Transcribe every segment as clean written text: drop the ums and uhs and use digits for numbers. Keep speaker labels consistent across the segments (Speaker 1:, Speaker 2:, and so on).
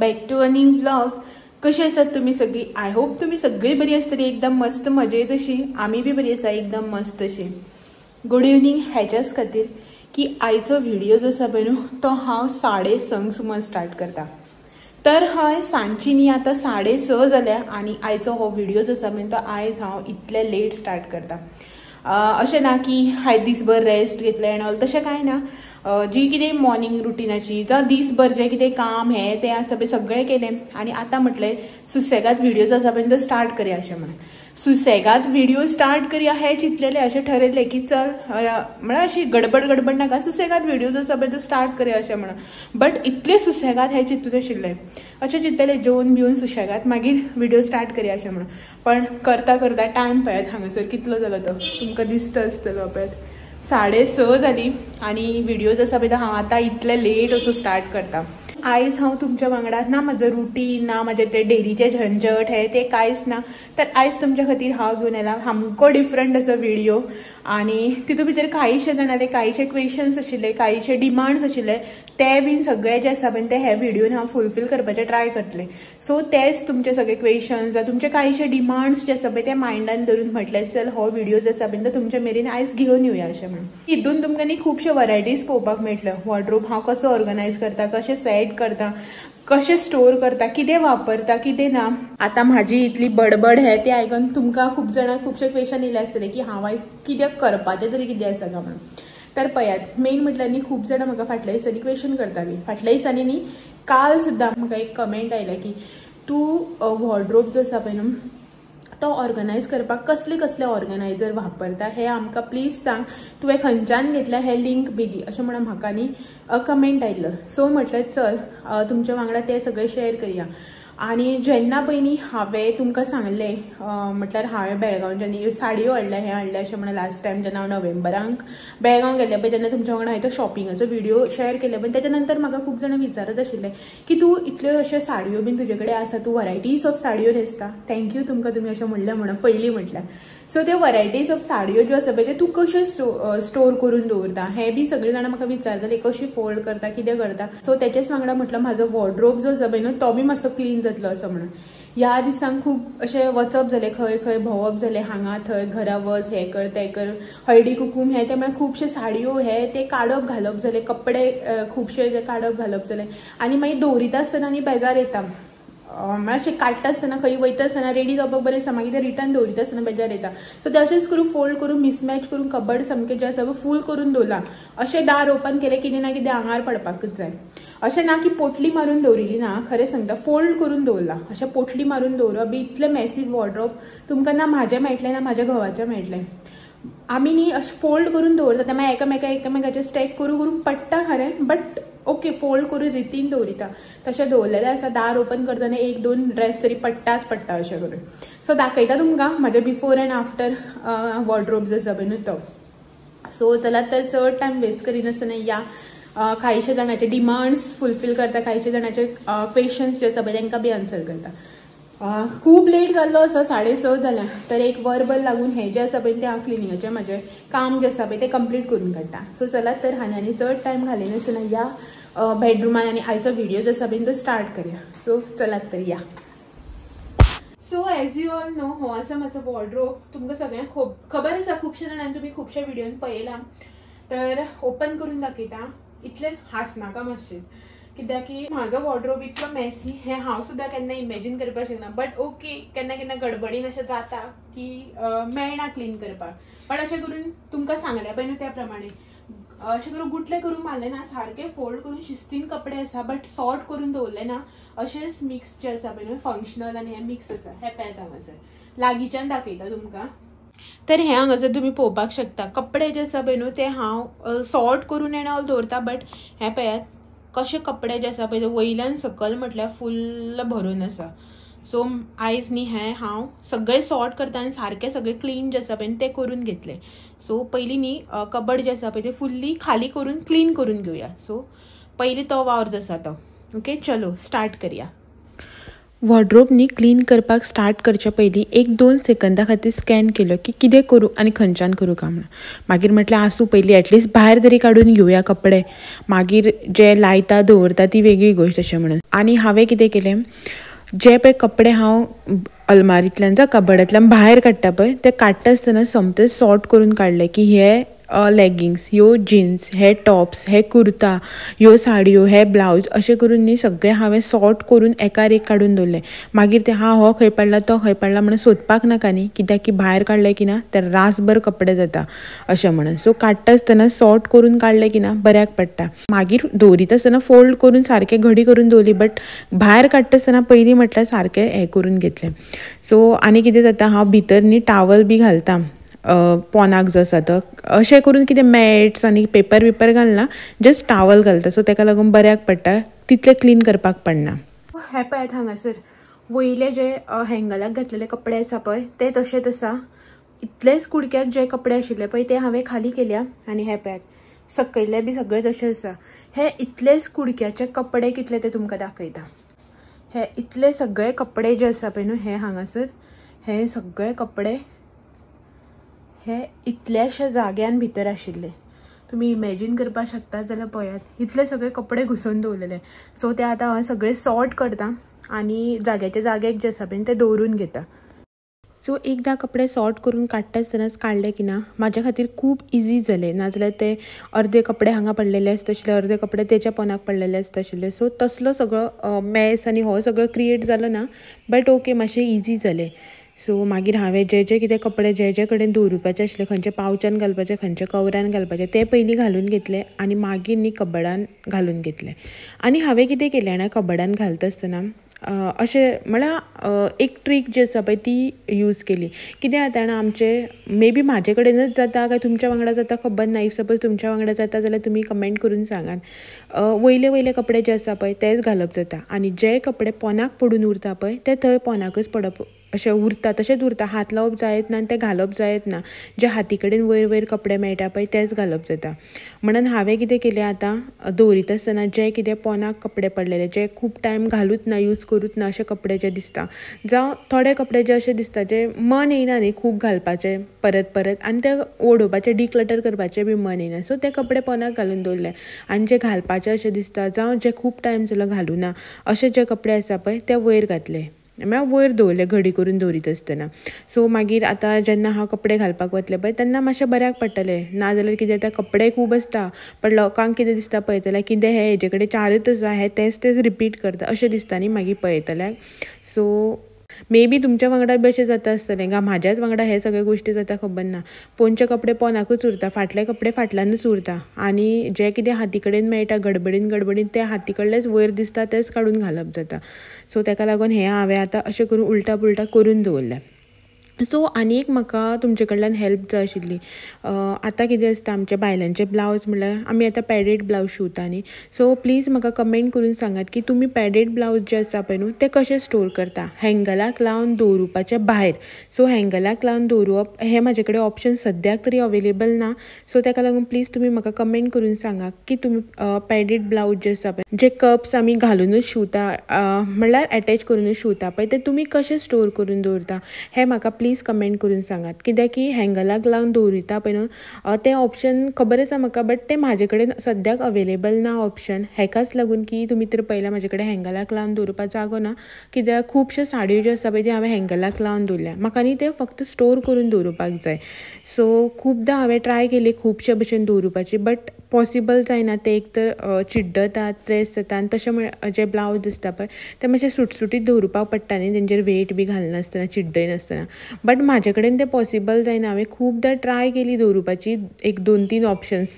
Speaker 1: Back to a new vlog. कशी आसात तुम्ही सगळी? I hope तुम्ही सगळी बरी आसतली, एकदम मस्त मजेत अशी. आम्ही बी बरी आसा, एकदम मस्त अशी. गुड इव्हनिंग ह्याच्याच खातीर की आयचो व्हिडिओ जो आसा पळय न्हू तो हांव 6:30 सुमार स्टार्ट करता. तर हय सांजची न्ही आतां 6:30 जाल्या आनी आयचो हो व्हिडिओ जो आसा पळय तो आयज हांव इतले लेट स्टार्ट करता. अशें ना की हांवें दीसभर रेस्ट घेतलें एंड ऑल, तशें कांय ना. जी कितें मॉर्निंग रुटिनाची जावं दीसभर जें कितें काम हें तें आसता पळय सगळें केलें आनी आतां म्हटलें सुसेगाद व्हिडिओ जो आसा पळय तो स्टार्ट करया अशें म्हणून. सुसेगाद व्हिडिओ स्टार्ट करया हें चिंतलेलें, अशें ठरयलें की चल म्हळ्यार अशी गडबड गडबड नाका, सुसेगाद व्हिडिओ जो आसा पळय तो स्टार्ट करया अशें म्हणून. बट इतलें सुसेगाद हें चिंतून आशिल्लें, अशें चिंतलें जेवन बिवन सुसेगाद मागीर व्हिडिओ स्टार्ट करया अशें म्हणून. पण करता करता टायम पळयात हांगासर कितलो जालो तो तुमकां दिसता आसतलो. पळयात 6:30 जाली आनी व्हिडिओ जो आसा पळय हांव आतां इतले लेट असो स्टार्ट करता. आयज हांव तुमच्या वांगडा ना म्हजो रुटीन ना म्हजें ते डेलीचे झंझट हे ते कांयच ना. तर आयज तुमच्या खातीर हांव घेवन आयला सामको डिफरंट असो व्हिडिओ आनी तितून भितर कांयशे जाणाले कांयशे क्वेश्चन्स आशिल्ले, कांयशे डिमांड्स आशिल्ले, ते बीन सगळे जे आसा पळय ते हे व्हिडिओन हांव फुलफील करपाचें ट्राय करतलें. सो तेच तुमचे सगळे क्वेश्चन्स तुमचे कांयशे डिमांड्स जे आसा पळय ते मायंडान धरून म्हटलें चल हो व्हिडिओ जो आसा पळय तो तुमच्या मेरेन आयज घेवन येवया अशें म्हणून. हितून तुमकां न्ही खुबशे वरायटीज पळोवपाक मेळटल्यो. वॉर्डरोब हांव कसो ऑर्गनायज करता, कशें सेट करता, कशें स्टोर करता, कितें वापरता कितें ना. आतां म्हाजी इतली बडबड हे ते आयकून तुमकां खूब जाणांक खुबशे क्वेश्चन येयले आसतले की हांव आयज कितें करपाचें तरी कितें आसा काय म्हणून. तर पळयात मेन म्हटल्यार न्ही खूब जाणां म्हाका फाटल्या दिसांनी क्वेश्चन करतालीं. फाटल्या दिसांनी न्ही काल सुद्दां म्हाका एक कमेंट आयला की तूं वॉर्डरोब जो आसा पळय न्हू तो ऑर्गनायज करपाक कसले कसले ऑर्गनायजर वापरता हे आमकां प्लीज सांग, तुवें खंयच्यान घेतल्या हे लिंक बी दी अशें म्हणून म्हाका न्ही कमेंट आयिल्लो. सो म्हटलें चल तुमच्या वांगडा ते सगळें शेअर करया. आनी जेन्ना पळय न्ही हांवें तुमकां सांगलें म्हटल्यार हांवें बेळगांवच्यान न्ही साडयो हाडल्या हें हाडलें अशें म्हणून लास्ट टायम जेन्ना हांव नोव्हेंबराक बेळगांव गेल्लें पळय तेन्ना तुमच्या वांगडा हांवें तो शॉपिंगाचो व्हिडिओ शेअर केले पळय. तेच्या नंतर म्हाका खूब जाणां विचारत आशिल्ले की तूं इतल्यो अश्यो साडयो बीन तुजे कडेन आसा, तूं वरायटीज ऑफ साडयो न्हेसता. Thank you तुमकां तुमी अशें म्हणलें म्हणून पयलीं म्हटल्यार. सो त्यो वरायटीज ऑफ साडयो ज्यो आसा पळय त्यो तूं कश्यो स्टोर करून दवरता हें बी सगळीं जाणां म्हाका विचारतालीं, कशी फोल्ड करता कितें करता. सो तेच्याच वांगडा म्हटलं म्हाजो वॉर्डरोब जो आसा पळय न्हू तो बी मातसो क्लीन जातलो असं म्हणून. ह्या दिसांक खूब अशें वचप जालें, खंय खंय भोंवप जालें, हांगा थंय घरा वच हें कर तें कर, हळदी कुकूम हें तें, म्हळ्यार खुबशे साडयो हे ते काडप घालप जालें, कपडे खुबशे जे काडप घालप जालें. आनी मागीर दवरिता आसतना आनी बेजार येता, म्हळ्यार अशें काडटा आसतना खंय वयता आसतना रेडी जावपाक बरें दिसता, मागीर ते रिटर्न दवरिता आसतना बेजार येता. सो ते अशेंच करून फोल्ड करून मिसमॅच करून कबड सामकें जें आसा फूल करून दवरलां. अशें दार ओपन केलें कितें ना कितें आंगार पडपाकूच जाय. अशें ना की पोटली मारून दवरिली ना, खरें सांगता फोल्ड करून दवरलां. अशें पोटली मारून दवरप बी इतलें मॅसीव वॉर्डरोब तुमकां ना म्हाजें मेळटलें ना म्हाज्या घोवाचें मेळटलें. आमी न्ही अशें फोल्ड करून दवरता ते मागीर एकामेका एकामेकाचें स्टॅक करून करून पडटा खरें, बट ओके फोल्ड करून रितीन दवरिता. तशें दवरलेलें आसा, दार ओपन करतना 1-2 ड्रेस तरी पडटाच पडटा अशें करून. सो दाखयता तुमकां म्हाजें बिफोर एंड आफ्टर वॉर्डरोब जो आसा पळय न्हू तो. सो चलात तर चड टायम वेस्ट करिनासतना या कांयशे जाणांचे डिमांड्स फुलफील करता, कांयशे जाणांचे क्वेश्चन्स जे आसा पळय तांकां बी आन्सर करता. खूब लेट जाल्लो आसा, 6:30 जाल्या. तर एक वरभर लागून हें जें आसा पळय तें हांव क्लिनिंगाचें म्हाजें काम जें आसा पळय तें कंप्लीट करून काडटा. सो चलात तर हांवें आनी चड टायम घालिनासतना ह्या बेडरुमान आनी आयचो व्हिडिओ जो आसा पळय तो स्टार्ट करया. सो चलात तर या. So as you all know हो आसा म्हाजो वॉर्डरोब. तुमकां सगळ्यांक खबर आसा, खुबशे जाणांनी तुमी खुबशे व्हिडियोन पळयला. तर ओपन करून दाखयता, इतलें हांसनाका मातशें कित्याक की म्हाजो वॉर्डरोब इतलो मेसी हें हांव सुद्दां केन्ना इमेजीन करपाक शकना. बट ओके केन्ना केन्ना गडबडीन अशें जाता की मेळना क्लीन करपाक. बट अशें करून तुमकां सांगलें पळय न्हू त्या प्रमाणे अशें करून गुटले करून मारलें ना, सारकें फोल्ड करून शिस्तीन कपडे आसा बट सॉर्ट करून दवरलें ना, अशेंच मिक्स जे आसा पळय न्हू फंक्शनल आनी हें मिक्स आसा. हें पळयात हांगासर लागींच्यान दाखयता तुमकां. तर हें हांगासर तुमी पळोवपाक शकता कपडे जे आसा पळय न्हू ते हांव सॉर्ट करून एंड ऑल दवरता. बट हें पळयात कशे कपडे जे आसा पळय वयल्यान सकयल म्हटल्यार फुल्ल भरून आसा. सो आयज न्ही हें हांव सगळें सॉर्ट करता आनी सारकें सगळें क्लीन जें आसा पळय तें करून घेतलें. सो पयलीं न्ही कबड जें आसा पळय तें फुल्ली खाली करून क्लीन करून घेवया. सो पयलीं तो वावर जो आसा तो. ओके चलो स्टार्ट करया. वॉर्ड्रोब न्ही क्लीन करपाक स्टार्ट करच्या पयलीं 1-2 सेकंदा खातीर स्कॅन केलो की कितें करूं आनी खंयच्यान करूं काय म्हणून. मागीर म्हटलें आसूं, पयलीं एटलिस्ट भायर तरी काडून घेवया कपडे, मागीर जे लायता दवरता ती वेगळी गोश्ट अशें म्हणून. आनी हांवें कितें केलें, जे पळय कपडे हांव अलमारींतल्यान जावं कबडांतल्यान भायर काडटा पळय ते काडटा आसतना सोमते सॉर्ट करून काडले की हे लेगिंग्स, ह्यो जिन्स, हे टॉप्स, हे कुर्ता, ह्यो साडयो, हे ब्लावज अशें करून न्ही सगळें हांवें सॉर्ट करून एकार एक काडून दवरलें. मागीर ते हा हो खंय पडला तो खंय पडला म्हणून सोदपाक नाका न्ही, कित्याक की भायर काडले की ना ते रासभर कपडे जाता अशें म्हणून. सो काडटा आसतना सॉर्ट करून काडले की ना बऱ्याक पडटा. मागीर दवरीत आसतना फोल्ड करून सारकें घडी करून दवरली, बट भायर काडटा आसतना पयलीं म्हटल्यार सारकें हें करून घेतलें. सो आनी कितें जाता, हांव भितर न्ही टावल बी घालता पोनाक जो आसा तो, अशें करून कितें मॅट्स आनी पेपर बिपर घालना, जस्ट टावल घालता. सो ताका लागून बऱ्याक पडटा, तितलें क्लीन करपाक पडना. हे पळयात हांगासर वयले जे हँगलाक घातलेले कपडे आसा पळय ते तशेंच आसा. इतलेच कुडक्याक जे कपडे आशिल्ले पळय ते हांवें खाली केल्या. आनी हे पळयात सकयल्ले बी सगळे तशें आसा. हे इतलेच कुडक्याचे कपडे कितले ते तुमकां दाखयता. हे इतले सगळे कपडे जे आसा पळय न्हू, हे हांगासर हे सगळे कपडे हे इतल्याशा जाग्यान भितर आशिल्ले. तुमी इमॅजीन करपाक शकता जाल्यार पळयात इतले सगळे कपडे घुसोवन दवरलेले. सो ते आतां हांव सगळे सॉर्ट करता आनी जाग्याच्या जाग्याक जे आसा पळय ते दवरून घेता. सो एकदां कपडे सॉर्ट करून काडटा आसतनाच काडले की ना म्हाज्या खातीर खूब इजी जालें. नाजाल्यार ते अर्दे कपडे हांगा पडलेले आसता आशिल्ले, अर्दे कपडे तेच्या पोनाक पडलेले आसता आशिल्ले. सो तसलो सगळो मॅस आनी हो सगळो क्रिएट जालो ना, बट ओके मातशें इजी जालें. सो मागीर हांवें जे जे कितें कपडे जे जे कडेन दवरुपाचे आशिल्ले, खंयच्या पावचान घालपाचे, खंयच्या कवरान घालपाचे ते पयलीं घालून घेतले आनी मागीर न्ही कबडान घालून घेतले. आनी हांवें कितें केलें जाणा, कबडान घालता आसतना अशें म्हळ्यार एक ट्रीक जी आसा पळय ती यूज केली. कितें जाता जाणा, आमचे मे बी म्हाजे कडेनच जाता काय तुमच्या वांगडा जाता खबर ना. If suppose तुमच्या वांगडा जाता जाल्यार तुमी कमेंट करून सांगात. वयले वयले कपडे जे आसा पळय तेच घालप जाता आनी जे कपडे पोनाक पडून उरता पळय ते थंय पोनाकच पडप अशें उरता, तशेंच उरता, हात लावप जायत ना आनी ते घालप जायत ना. जे हाती कडेन वयर वयर कपडे मेळटा पळय तेच घालप जाता. म्हणून हांवें कितें केलें, आतां दवरीत आसतना जे कितें पोनाक कपडे पडलेले जे खूब टायम घालूच ना, यूज करूच ना अशे कपडे जे दिसता, जावं थोडे कपडे जे अशे दिसता जे मन येयना न्ही खूब घालपाचें परत परत आनी ते उडोवपाचें डिक्लटर करपाचें बी मन येयना. सो ते कपडे पोनाक घालून दवरले आनी जे घालपाचे अशे दिसता जावं जे खूब टायम जालो घालूना अशे जे कपडे आसा पळय ते वयर घातले, म्हळ्यार वयर दवरले घडी करून दवरीत आसतना. सो मागीर आतां जेन्ना हांव कपडे घालपाक वतलें पळय तेन्ना मातशें बऱ्याक पडटलें. नाजाल्यार कितें जाता, कपडे खूब आसता पण लोकांक कितें दिसता पळयतल्याक कितें हे हेजे कडेन चारच आसा, हे तेच तेच रिपीट करता अशें दिसता न्ही मागीर पळयतल्याक. सो मे बी तुमच्या वांगडा बी अशें जाता आसतलें गा, म्हाज्याच वांगडा हे सगळे गोश्टी जाता खबर ना. पोनचे कपडे पोनाकूच उरता, फाटले कपडे फाटल्यानूच उरता आनी जे कितें हाती कडेन मेळटा गडबडीन गडबडीन ते हाती कडलेच वयर दिसता तेच काडून घालप जाता. सो ताका लागून हें हांवें आतां अशें करून उलटा पुलटा करून दवरलें. सो आनी एक म्हाका तुमचे कडल्यान हेल्प जाय आशिल्ली. आतां कितें आसता, आमच्या बायलांचे ब्लावज म्हणल्यार आमी आतां पॅडेड ब्लावज शिंवता न्ही. सो प्लीज म्हाका कमेंट करून सांगात की तुमी पॅडेड ब्लावज जे आसा पळय न्हू ते कशे स्टोर करता, हँगलाक लावन दवरुपाचे भायर. सो हँगलाक लावन दवरुप हें म्हाजे कडेन ऑप्शन सद्याक तरी अवेलेबल ना. सो ताका लागून प्लीज तुमी म्हाका कमेंट करून सांगा की तुमी पॅडेड ब्लावज जे आसा पळय, जे कप्स आमी घालुनूच शिंवता म्हणल्यार एटॅच करुनूच शिंवता पळय ते तुमी कशे स्टोर करून दवरता हें म्हाका प्लीज कमेंट करून सांगात. कित्याक की हँगलाक लावन दवरिता पळय न्हू तें ऑप्शन खबर आसा म्हाका, बट तें म्हाजे कडेन सद्याक अवेलेबल ना ऑप्शन. हेकाच लागून की तुमी तर पळयला म्हाजे कडेन हँगलाक लावन दवरुपाक जागो ना, कित्याक खुबश्यो साडयो ज्यो आसा पळय त्यो हांवें हँगलाक लावन दवरल्या, म्हाका न्ही तें फक्त स्टोर करून दवरुपाक जाय. सो खुबदां हांवें ट्राय केली खुबशे भशेन दवरुपाची, बट पॉसिबल जायना. ते एक तर चिड्डतात, प्रेस जाता आनी तशें म्हळ्यार जे ब्लावज आसता पळय ते मातशे सुटसुटीत दवरुपाक पडटा न्ही, तेंचेर वेट बी घालनासतना चिड्डयनासतना. बट म्हाजे कडेन तें पॉसिबल जायना. हांवें खुबदां ट्राय केली दवरुपाची, एक 2-3 ऑप्शन्स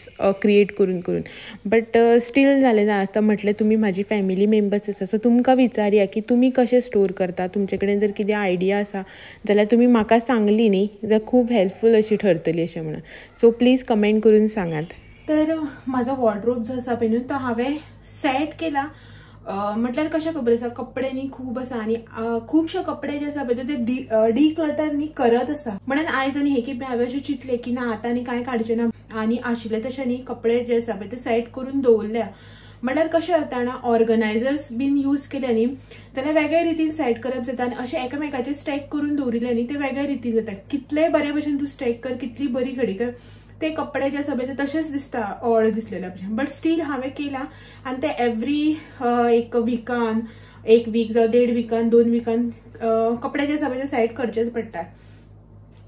Speaker 1: क्रिएट करून करून, बट स्टील जालें ना. आतां म्हटलें तुमी म्हाजी फॅमिली मेम्बर्स आसा, सो तुमकां विचारया की तुमी कशें स्टोर करता, तुमचे कडेन जर कितें आयडिया आसा जाल्यार तुमी म्हाका सांगली न्ही जाल्यार खूब हेल्पफूल अशी ठरतली अशें म्हणून. सो प्लीज कमेंट करून सांगात. तर म्हाजो वॉर्ड्रोब जो आसा पळय न्हू तो हांवें सेट केला. म्हटल्यार कशें खबर आसा, कपडे न्ही खूब आसा आनी खुबशे कपडे जे आसा पळय ते डिक्लटर न्ही करत आसा. म्हणून आयज आनी हे खेपे हांवें अशें चिंतलें की ना आतां न्ही कांय काडचें ना आनी आशिल्ले तशें न्ही कपडे जे आसा पळय ते सेट करून दवरल्या. म्हळ्यार कशें जाता ना, ऑर्गनायझर्स बीन यूज केले न्ही जाल्यार वेगळे रितीन सेट करप जाता आनी अशें एकामेकाचे स्टॅक करून दवरिल्ले न्ही ते वेगळे रितीन जाता. कितलेय बरे भशेन तूं स्टॅक कर, कितली बरी घडी कर, ते कपडे जे आसा पळय ते तशेंच दिसता ऑड दिसलेल्या भशेन. बट स्टील हांवें केलां आनी ते एवरी एक विकान, एक वीक जावं देड विकान, 2 विकान कपडे जे आसा पळय ते सेट करचेच पडटा.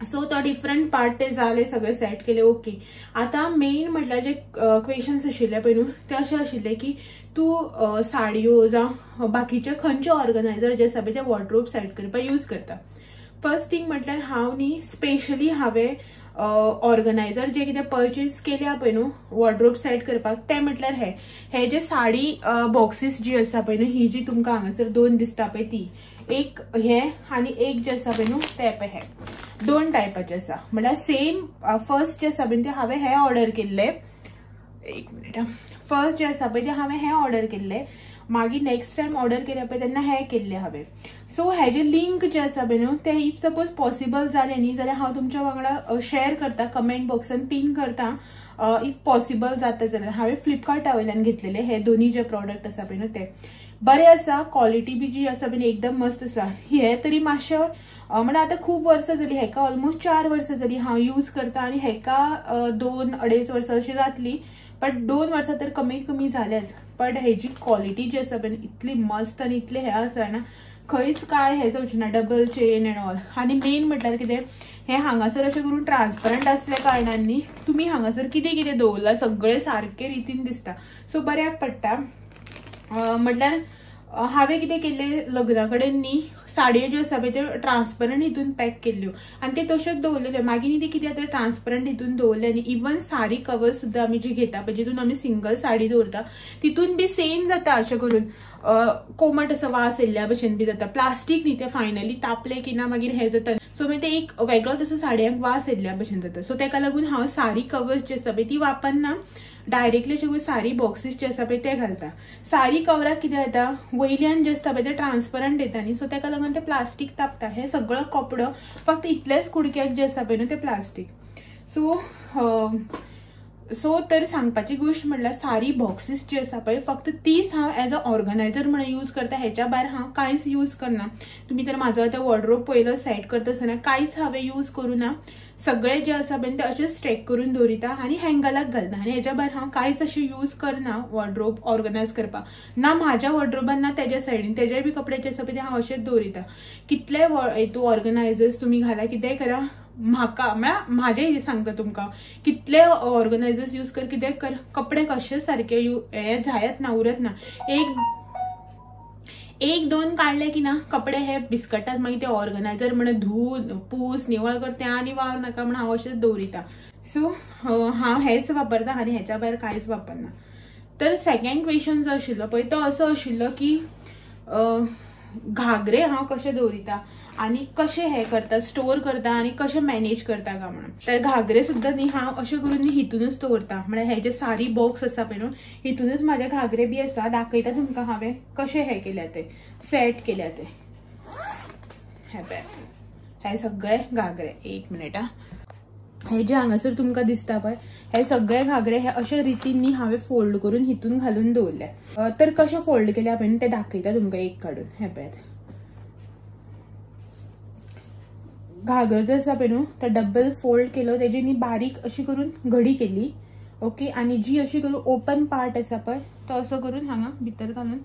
Speaker 1: सो तो डिफरंट पार्ट ते जाले सगळे सेट केले ओके. आतां मेन म्हटल्यार जे क्वेश्चन्स आशिल्ले पळय न्हू ते अशे आशिल्ले की तूं साडयो जावं बाकीचे खंयचे ऑर्गनायझर जे आसा पळय ते वॉर्डरोब सेट करपाक यूज करता. फर्स्ट थिंग म्हटल्यार हांव न्ही स्पेशली हांवें ऑर्गनायझर जे कितें परचेज केल्या पळय न्हू वॉर्डरोब सेट करपाक ते म्हटल्यार हे हे जे साडी बॉक्सीस जी आसा पळय न्हू, ही जी तुमकां हांगासर 2 दिसता पळय ती एक हे आनी एक जे आसा पळय न्हू ते पळय हे 2 टायपाचे आसा. म्हळ्यार सेम फर्स्ट जे आसा पळय ते हांवें हे ऑर्डर केल्ले, एक मिनिट, फर्स्ट जे आसा पळय ते हांवें हे ऑर्डर केल्ले, मागीर नेक्स्ट टायम ऑर्डर केले पळय तेन्ना हे केल्ले हांवें. सो हेजे लिंक जे आसा पळय न्हू ते if suppose possible जालें न्ही जाल्यार हांव तुमच्या वांगडा शेअर करता, कमेंट बॉक्सान पिन करता if possible जाता जाल्यार. हांवें फ्लिपकार्टा वयल्यान घेतलेले हे दोनी जे प्रोडक्ट आसा पळय न्हू ते बरे आसा, क्वॉलिटी बी जी आसा पळय एकदम मस्त आसा. हे तरी मातशें म्हळ्यार आतां खूब वर्सां जाली, हेका ऑलमोस्ट 4 वर्सां जाली हांव यूज करता आनी हेका 2-2.5 वर्सां अशी जातली, बट 2 वर्सां तर कमीत कमी जालेच. बट हेजी क्वॉलिटी जी आसा पळय इतली मस्त आनी इतले हे आसा ना, खंयच काय हे जावचें ना, डबल चेन एंड ऑल. आनी मेन म्हटल्यार कितें, हे हांगासर अशें करून ट्रान्सपरंट आसल्या कारणान न्ही तुमी हांगासर कितें कितें दवरलां सगळें सारकें रितीन दिसता. सो बऱ्याक पडटा. म्हटल्यार हांवें कितें केल्लें लग्ना कडेन न्ही साडयो ज्यो आसा पळय त्यो ट्रान्सपरंट हितून पॅक केल्ल्यो आनी ते तश्योच दवरलेल्यो. मागीर न्ही ते कितें जाता ट्रान्सपरंट हितून दवरले आनी इवन साडी कवर सुद्दां आमी जी घेता पळय जितून आमी सिंगल साडी दवरता तितून बी सेम जाता. अशें करून कोमट असो वास येयल्ल्या भशेन बी जाता. प्लास्टीक न्ही ते फायनली तापले की ना मागीर हें जाता. सो मागीर ते एक वेगळो तसो साडयांक वास येयल्ल्या भशेन जाता. सो तेका लागून हांव साडी कवर्स जी आसा पळय ती वापरना, डायरेक्टली अशें करून सारी बॉक्सीस जे आसा पळय ते घालता. सारी कवराक कितें जाता वयल्यान जे आसता पळय ते ट्रान्सपरंट येता न्ही, सो तेका लागून ते प्लास्टीक तापता. हे सगळो कपडो फक्त इतलेच कुडक्याक जे आसा पळय न्हू ते प्लास्टीक. सो सो तर सांगपाची गोष्ट म्हटल्यार सारी बॉक्सीस जी आसा पळय फक्त तीच हांव एज अ ऑर्गनायझर म्हणून यूज करता, हेच्या भायर हांव कांयच यूज करना. तुमी तर म्हाजो आतां वॉर्डरोब पयलो सेट करता आसतना कांयच हांवें यूज करूं ना, सगळे जे आसा पळय ते अशेंच स्ट्रेक करून दवरिता आनी हँगलाक घालता आनी हेच्या भायर हांव कांयच अशें यूज करना वॉर्डरोब ऑर्गनायज करपाक, ना म्हाज्या वॉर्डरोबान ना तेज्या सायडीन. तेजे बी कपडे जे आसा पळय ते हांव अशेंच दवरिता. कितले हितून ऑर्गनायझर्स तुमी घाला कितेंय करा, म्हाका म्हळ्यार म्हाजें सांगता तुमकां कितले ऑर्गनायझर्स यूज कर कितें कर, कपडे कशे सारके हे जायत ना, उरत ना. एक दोन काडले की ना कपडे हे बिस्कटात, मागीर ते ऑर्गनायझर म्हणून धुवून पूस निवळ कर ते आनी वावर नाका म्हणून हांव अशेंच दवरिता. सो हांव हेच वापरता आनी हेच्या भायर कांयच वापरना. तर सेकंड क्वेश्चन जो आशिल्लो पळय तो असो आशिल्लो की घागरे हांव कशे दवरिता आनी कशें हे करता, स्टोर करता आनी कशें मॅनेज करता काय म्हणून. तर घागरे सुद्दां न्ही हांव अशें करून न्ही हितूनच दवरता, म्हळ्यार हे जे सारी बॉक्स आसा पळय न्हू हितूनच म्हाजे घागरे बी आसा. दाखयता तुमकां हांवें कशें हे केल्या ते, सेट केल्या ते. हे पळय हे सगळे घागरे, एक मिनिट हा, हे जे हांगासर तुमकां दिसता पळय हे सगळे घागरे हे अशे रितीन न्ही हांवें फोल्ड करून हितून घालून दवरले. तर कशें फोल्ड केल्या पळय न्हू ते दाखयता तुमकां एक काडून. हे पळयात घागरो जो आसा पळय न्हू तो डबल फोल्ड केलो, तेजी न्ही बारीक अशी करून घडी केली ओके, आनी जी अशी करून ओपन पार्ट आसा पळय तो असो करून हांगा भितर घालून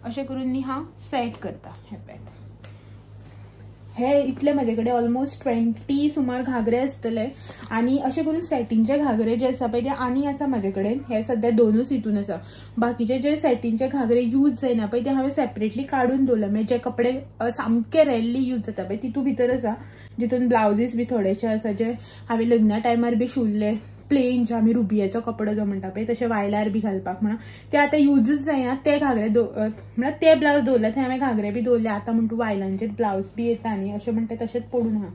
Speaker 1: अशें करून न्ही हांव सेट करता. हे पळयात हे इतले म्हाजे कडेन ऑलमोस्ट 20 सुमार घागरे आसतले आनी अशें करून सेटींचे घागरे जे आसा पळय ते आनी आसा म्हाजे कडेन. हे सद्या दोनूच हितून आसा, बाकीचे जे सेटींचे घागरे यूज जायना पळय ते हांवें सेपरेटली काडून दवरले. म्हणजे जे कपडे सामके रेरली यूज जाता पळय तितू भितर आसा, जितून ब्लावजीस बी थोडेशे आसा जे हांवें लग्ना टायमार बी शिवल्ले, प्लेन जे आमी रुबियाचो कपडो जो म्हणटा पळय तशे वायलार बी घालपाक म्हणून ते आतां युजूच जायना ते घागरे म्हळ्यार ते ब्लावज दवरले थंय हांवें घागरे बी दवरले. आतां म्हण तूं वायलांचेर ब्लावज बी येता न्ही अशें म्हणटा तशेंच पडून आहा.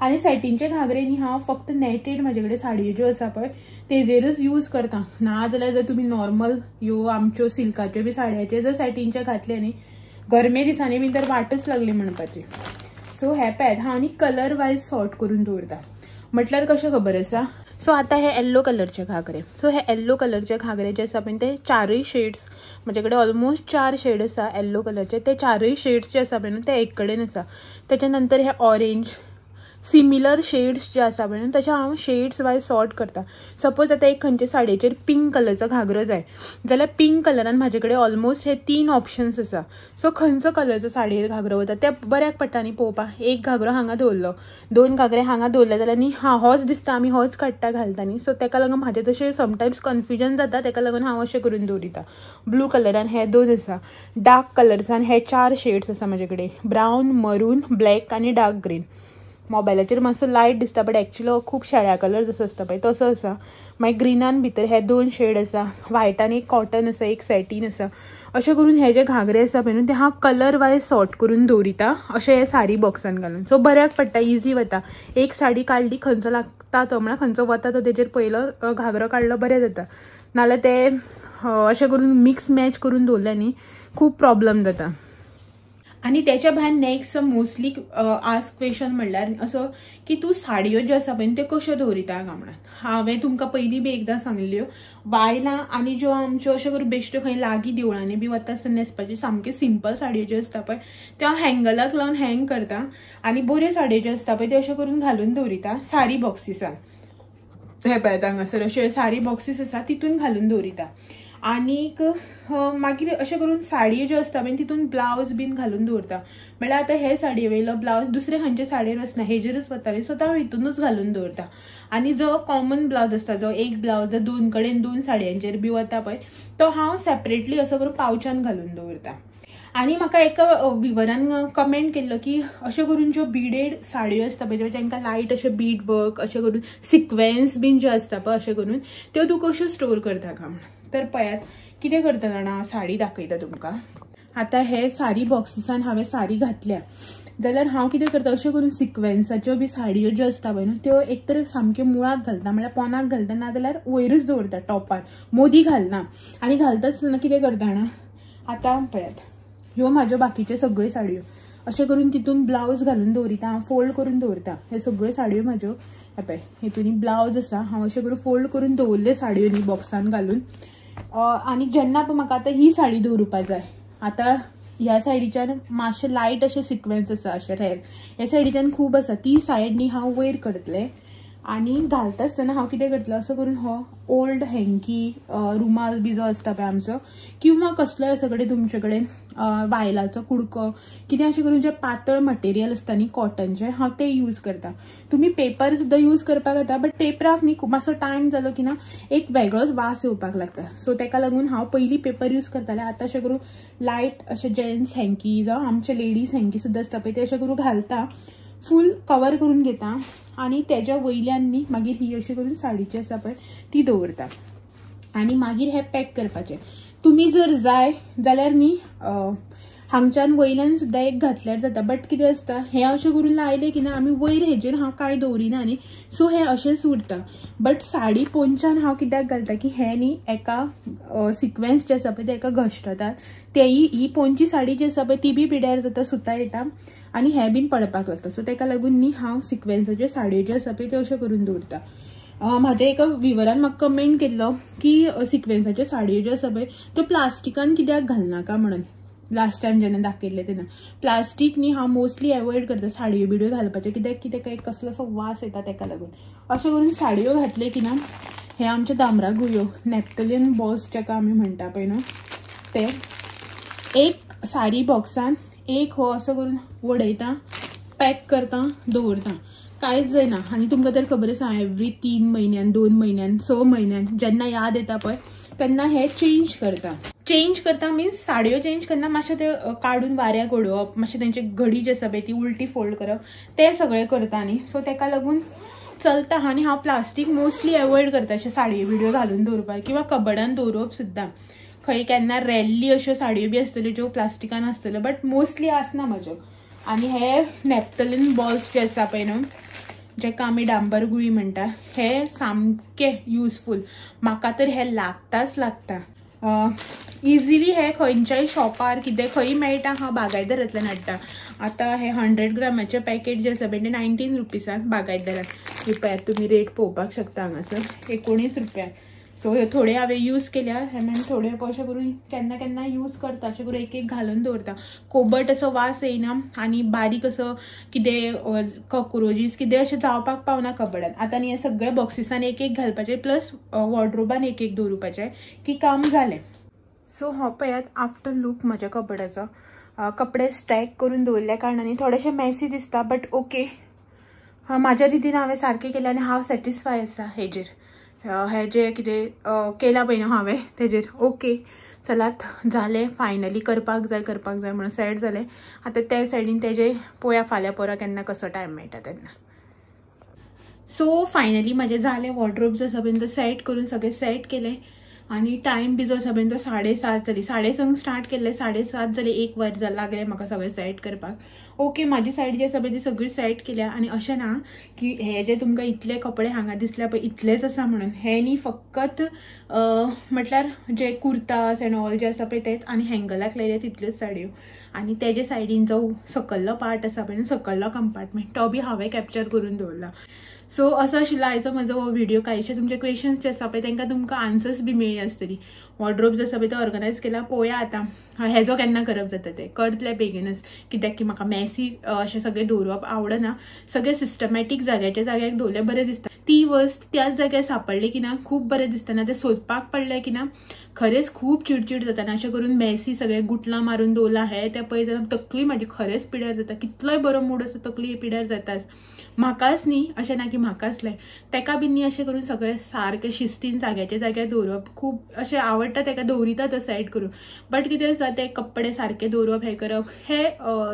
Speaker 1: आनी सेटींचे घागरे न्ही हांव फक्त नेटेड म्हाजे कडेन साडयो ज्यो आसा पळय तेजेरूच यूज करता, ना जाल्यार जर तुमी नॉर्मल ह्यो आमच्यो सिल्काच्यो बी साडयाचेर जर सेटींचे घातले न्ही गरमे दिसांनी बी तर वाटच लागली म्हणपाची. सो हे पळयात हांव न्ही कलर वायज सॉर्ट करून दवरता. म्हटल्यार कशें खबर आसा, सो आतां हे येल्लो कलरचे घागरे. सो हे येल्लो कलरचे घागरे जे आसा पळय ते चारूय शेड्स म्हजे कडेन ऑलमोस्ट 4 शेड आसा येल्लो कलरचे, ते चारूय शेड्स जे आसा पळय ते एक कडेन आसा. तेच्या नंतर हे ऑरेंज सिमिलर शेड्स जे आसा पळय तशें हांव शेड्स वायज सॉर्ट करता. सपोज आतां एक खंयचे साडयेचेर पिंक कलरचो घागरो जाय जाल्यार पिंक कलरान म्हाजे कडेन ऑलमोस्ट हे 3 ऑप्शन्स आसा. सो खंयचो कलरचो साडयेर घागरो वता ते बऱ्याक पडटा न्ही पळोवपाक. एक घागरो हांगा दवरलो, 2 घागरे हांगा दवरले जाल्यार न्ही हां होच दिसता, आमी होच काडटा घालता न्ही. सो तेका लागून म्हाजें तशें समटायम्स कन्फ्युजन जाता, तेका लागून हांव अशें करून दवरिता. ब्लू कलरान हे 2 आसा, डार्क कलर्सान हे 4 शेड्स आसा म्हाजे कडेन, ब्रावन, मरून, ब्लॅक आनी डार्क ग्रीन. मोबायलाचेर मातसो लायट दिसता बट एक्चुअली खूब शेळ्या कलर जसो आसता पळय तसो आसा. मागीर ग्रिनान भितर हे 2 शेड आसा, व्हायटान एक कॉटन आसा, एक सॅटीन आसा. अशें करून हे जे घागरे आसा पळय न्हू ते हांव कलर वायज सॉर्ट करून दवरिता अशें हे साडी बॉक्सान घालून. सो बऱ्याक पडटा, इजी वता. एक साडी काडली खंयचो लागता तो म्हळ्यार खंयचो वता तो तेजेर पयलो घागरो काडलो बरें जाता, नाल्यार ते अशें करून मिक्स मॅच करून दवरले न्ही खूब प्रॉब्लम जाता. आनी त्याच्या भायर नेक्स्ट मोस्टली आस्क क्वेशन म्हणल्यार असो की तूं साडयो ज्यो आसा पळय त्यो कश्यो दवरिता काय म्हणून. हांवें तुमकां पयलीं बी एकदां सांगल्ल्यो, बायलां आनी ज्यो आमच्यो अश्यो करून बेश्ट्यो खंय लागीं देवळांनी बी वता आसतना न्हेसपाच्यो सामक्यो सिंपल साडयो ज्यो आसता पळय त्यो हांव हँगलाक लावन हँग करता आनी बऱ्यो साडयो ज्यो आसता पळय त्यो अश्यो करून घालून दवरिता सारी बॉक्सिसान. हे पळयात हांगासर अशे सारी बॉक्सीस आसा तितून घालून दवरिता. आनीक मागीर अशें करून साडयो ज्यो आसता पळय तितून ब्लावज बीन घालून दवरता. म्हणल्यार आतां हे साडये वयलो ब्लावज दुसरे खंयचे साडयेर वचना, हेजेरूच वताले, सो तो हांव हितूनच घालून दवरता. आनी जो कॉमन ब्लावज आसता, जो एक ब्लावज 2 कडेन 2 साडयांचेर बी वता पळय तो हांव सेपरेटली असो करून पावचान घालून दवरता. आनी म्हाका एका विवरान कमेंट केल्लो की अशें करून ज्यो बीडेड साडयो आसता पळय जांकां लायट अशें बीड वर्क अशें करून सिक्वेन्स बीन ज्यो आसता पळय अशें करून त्यो तूं कश्यो स्टोर करता काय म्हणून. तर पळयात कितें करता जाणा, हांव साडी दाखयता तुमकां. आतां हे सारी बॉक्सिसान हांवें साडी घातल्या जाल्यार हांव कितें करता अशें करून सिक्वेन्साच्यो बी साडयो ज्यो आसता पळय न्हू त्यो एक तर सामक्यो मुळाक घालता, म्हळ्यार पोनाक घालता, नाजाल्यार वयरूच दवरता टॉपार, मोदी घालना. आनी घालता आसतना कितें करता जाणा, आतां पळयात ह्यो म्हाज्यो बाकीच्यो सगळ्यो साडयो अशें करून तितून ब्लावज घालून दवरिता, हांव फोल्ड करून दवरता हे सगळ्यो साडयो म्हाज्यो. हे पळय हितून ब्लावज आसा, हांव अशें करून फोल्ड करून दवरल्यो साडयो न्ही बॉक्सान घालून. आनी जेन्ना पळय म्हाका आतां ही साडी दवरुपा जाय, आतां ह्या सायडीच्यान मातशें लायट अशें सिक्वेन्स आसा अशें रेर, ह्या सायडीच्यान खूब आसा, ती सायड न्ही हांव वयर करतलें. आनी घालता आसतना हांव कितें करतलें असो करून हो ओल्ड हँकी रुमाल बी जो आसता पळय आमचो किंवा कसलोय असो कडेन तुमचे कडेन वायलाचो कुडको कितें अशें करून जें पातळ मटेरियल आसता न्ही कॉटनचें हांव तें यूज करता. तुमी पेपर सुद्दां यूज करपाक जाता बट पेपराक न्ही मातसो टायम जालो की ना एक वेगळोच वास येवपाक लागता. सो तेका लागून हांव पयलीं पेपर यूज करतालें, आतां अशें करून लायट अशें जेंट्स हँकी जावं आमचे लेडीज हँकी सुद्दां आसता पळय ते अशें करून घालता, फूल कवर करून घेता आनी तेज्या वयल्यान न्ही मागीर ही अशें करून साडीची आसा पळय ती दवरता. आनी मागीर हें पॅक करपाचें. तुमी जर जाय जाल्यार न्ही हांगच्यान वयल्यान सुद्दां एक घातल्यार जाता बट कितें आसता हें अशें करून लायलें की ना आमी वयर हेजेर हांव कांय दवरिना न्ही, सो हें अशेंच उरता. बट साडी पोंच्यान हांव कित्याक घालता की हें न्ही एका सिक्वेन्स जे आसा पळय ते एका घश्टतात, तेयी ही पोंची साडी जी आसा पळय ती बी पिड्यार जाता, सुतां येता आनी हें बीन पडपाक लागता. सो तेका लागून न्ही हांव सिक्वेन्साच्यो साडयो ज्यो आसा पळय त्यो अश्यो करून दवरता. म्हाज्या एका विवरान म्हाका कमेंट केल्लो की सिक्वेन्साच्यो साडयो ज्यो आसा पळय त्यो प्लास्टिकान कित्याक घालनाका म्हणून. लास्ट टायम जेन्ना दाखयल्लें तेन्ना प्लास्टीक न्ही हांव मोस्टली एवॉयड करता साडयो बिडयो घालपाचें, कित्याक की तेका एक कसलोसो वास येता तेका लागून. अशें करून साडयो घातल्यो की ना हे आमचे दामरा गुयो नॅप्थलिन बॉल्स जाका आमी म्हणटा पळय न्हू ते एक सारी बॉक्सान एक हो असो करून वडयता, पॅक करता, दवरता, कांयच जायना. आनी तुमकां तर खबर आसा एवरी 3 म्हयन्यान 2 म्हयन्यान 6 म्हयन्यान जेन्ना याद येता पळय तेन्ना हे चेंज करता. चेंज करता मिन्स साडयो चेंज करना, मातशें ते काडून वाऱ्याक उडोवप, मातशें तेंची घडी जी आसा पळय ती उलटी फोल्ड करप, ते सगळें करता न्ही. सो तेका लागून चलता. आनी हांव प्लास्टीक मोस्टली एवॉयड करता अशें साडयो बिडयो घालून दवरपाक किंवा कबडान दवरप सुद्दां. खंय केन्ना रॅरली अश्यो साडयो बी आसतल्यो ज्यो प्लास्टिकान आसतल्यो बट मोस्टली आसना म्हाज्यो. आनी हे नॅप्थलिन बॉल्स जे आसा पळय न्हू जेका आमी डांबर गुळी म्हणटा, हे सामके युजफूल. म्हाका तर हे लागताच लागता. इजिली हे खंयच्याय शॉपार कितें खंय मेळटा, हांव बागायतदारांतल्यान हाडटा. आतां हे 100 ग्रामाचें पॅकेट जें आसा पळय तें 19 रुपीसान बागायतदारान. ही पळयात तुमी रेट पळोवपाक शकता हांगासर 19 रुपया. सो ह्यो थोडे हांवें यूज केल्या आनी थोडे अशें करून केन्ना केन्ना यूज करता, अशें करून एक एक घालून दवरता. कोबट असो वास येयना आनी बारीक असो कितें कॉक्रोचीस कितें अशें जावपाक पावना कबडान. आतां न्ही हे सगळे बॉक्सिसान एक एक घालपाचें प्लस वॉर्ड्रोबान एक एक दवरुपाचें की काम जालें. सो हो पळयात आफ्टर लूक म्हज्या कबडाचो. कपडे स्टॅक करून दवरल्या कारणान थोडेशे मेसी दिसता बट ओके, म्हाज्या रितीन हांवें सारकें केलें आनी हांव सॅटिस्फाय आसा हेजेर. हे जे कितें केलां पळय न्हू हांवें तेजेर ओके. चलात जालें फायनली करपाक जाय करपाक जाय म्हणून सॅड जालें. आतां ते सायडीन तेजे पोया फाल्यां परां केन्ना कसो टायम मेळटा तेन्ना. सो फायनली म्हाजें जालें वॉर्ड्रोब जो आसा पळय तो सेट करून सगळें सेट केलें आनी टायम बी जो आसा पळय तो 7:30 जाली. 6:30 स्टार्ट केल्लें, 7:30 जाली, 1 वर लागलें म्हाका सगळें सेट करपाक. ओके म्हाजी सायड जी आसा पळय ती सगळी सेट केल्या. आनी अशें ना की हे जे तुमकां इतले कपडे हांगा दिसल्या पळय इतलेच आसा म्हणून, हे न्ही फकत म्हटल्यार जे कुर्तास एंड ऑल जे आसा पळय तेच आनी हँगलाक लायले तितल्योच साडयो. आनी तेजे सायडीन जो सकल्लो पार्ट आसा पळय सकल्लो कंपार्टमेंट तो बी हांवें कॅप्चर करून दवरला. सो असो आशिल्लो आयचो म्हजो हो व्हिडिओ. कांयशे तुमचे क्वेश्चन्स जे आसा पळय तांकां तुमकां आन्सर्स बी मेळ्ळी आसतली. वॉर्ड्रोब जो आसा पळय तो ऑर्गनायज केला, पळोवया आतां हेजो केन्ना करप जाता तें करतले बेगीनच, कित्याक की म्हाका मेसी अशें सगळें दवरप आवडना. सगळें सिस्टमॅटीक जाग्याच्या जाग्याक दवरलें बरें दिसता. ती वस्त त्याच जाग्यार सापडली की ना खूब बरें दिसता, ना तें सोदपाक पडलें की ना खरेंच खूब चिडचीड जाता. ना अशें करून मेसी सगळें गुटलां मारून दवरलां हें तें पळयत जाल्यार तकली म्हाजी खरेंच पिड्यार जाता. कितलोय बरो मूड आसो तकली पिड्यार जाताच. म्हाकाच न्ही अशें ना की म्हाकाच लाय, तेका बी न्ही अशें करून सगळें सारकें शिस्तीन जाग्याच्या जाग्यार दवरप खूब अशें आवडटा तेका, दवरिता तो सायड करून. बट कितें आसा ते कपडे सारके दवरप हें करप हे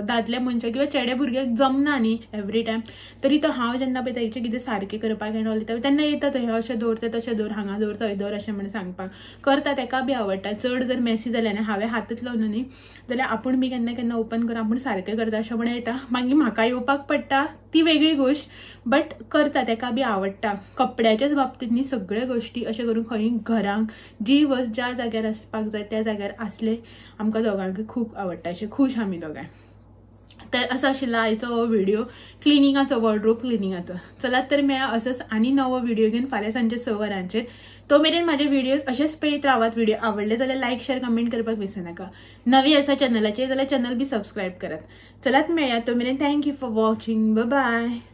Speaker 1: दादले मनशाक किंवा चेडे भुरग्याक जमना न्ही एवरी टायम. तरी तो हांव जेन्ना पळय तेचें कितें सारकें करपाक एंड ऑल तेन्ना येता तो हें अशें दवरता तशें दवर, हांगा दवर थंय दवर अशें म्हणून सांगपाक करता. तेका बी आवडटा. चड जर मेसी जालें आनी हांवें हातच लावना न्ही जाल्यार आपूण बी केन्ना केन्ना ओपन करून आपूण सारकें करता अशें म्हणून येता. मागीर म्हाका येवपाक पडटा ती वेगळी गोश्ट, बट करता तेका बी आवडटा. कपड्याच्याच बाबतींत न्ही सगळ्यो गोश्टी अशें करून खंय घरांक जी वस्त ज्या जाग्यार आसपाक जाय त्या जाग्यार आसले आमकां दोगांकूय खूब आवडटा, अशें खूश आमी दोगांय. तर असो आशिल्लो आयचो हो व्हिडिओ क्लिनिंगाचो, वॉर्ड्रोब क्लिनिंगाचो. चलात तर मेळया असोच आनी नवो व्हिडिओ घेवन फाल्यां सांजचे 6 वरांचेर. तो मेरेन म्हाजे व्हिडिओ अशेच पळयत रावात. व्हिडिओ आवडले जाल्यार लायक शेअर कमेंट करपाक विसरनाका. नवी आसा चॅनलाचेर जाल्यार चॅनल बी सबस्क्रायब करात. चलात मेळया तो मेरेन. Thank you for watching. Bye.